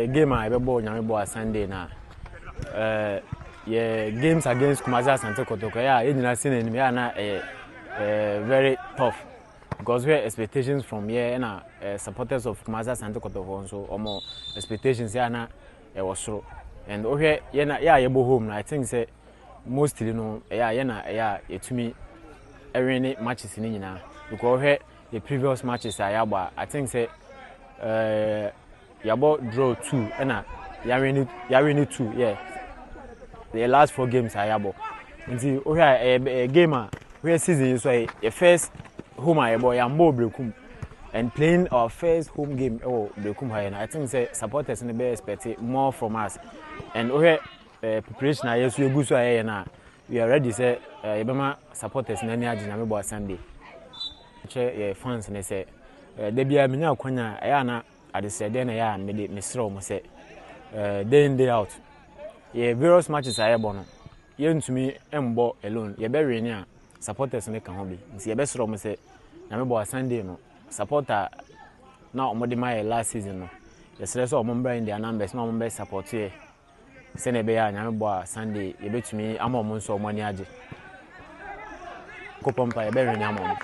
Game a yɛbɛbɔ Nyame bɔ a Sunday na yɛ games against Kumasi Asante Kotoko ɛyɛ a yɛn nyinaa si n'anim, ɛyɛ a na ɛyɛ very tough because hwɛ expectations from yɛ ɛna supporters of Kumasi Asante Kotoko nso wɔn expectations yɛ a na ɛwɔ soro. And wohwɛ yɛ na yɛ a yɛbɔ home no, I think sɛ mostly no ɛyɛ a yɛ na ɛyɛ a yɛtumi ɛwin matches ne nyinaa, because wohwɛ the previous matches a yɛabɔ a, I think sɛ yɛabɔ draw two ɛna yɛawin two. Yeah, the last four games a yɛabɔ. Nti wohwɛ a ɛyɛ game a wohwɛ season yi so a yɛ first home a yɛbɔ, yɛambɔ Brekum, and playing our first home game ɛwɔ Brekum ha yɛ no, I think sɛ supporters no bɛ expect more from us. And wohwɛ preparation a yɛ so yɛgu so a yɛyɛ no a, we are ready sɛ yɛbɛma supporters no ani agye Nyame bɔ a Sunday. Kyerɛ yɛ fans ne sɛ da biara menya akwanya a ɛyɛ ana adesrɛdeɛ na ɛyɛ a mede mesrɛ wɔn sɛ day in, day out, yɛ various matches a yɛbɔ no, yɛntumi mbɔ alone. Yɛbɛwin a, supporters no ka ho bi. Nti yɛbɛsrɛ wɔn sɛ Nyame bɔ a Sunday no, supporter na wɔde ma yɛ last season no, yɛsrɛ sɛ wɔn mbra in their numbers na wɔn bɛ support yɛ sɛnea ɛbɛyɛ a Nyame bɔ a Sunday yɛbɛtumi ama wɔn nso wɔn ani agye. Kopɔ mpa yɛbɛwin ama wɔn.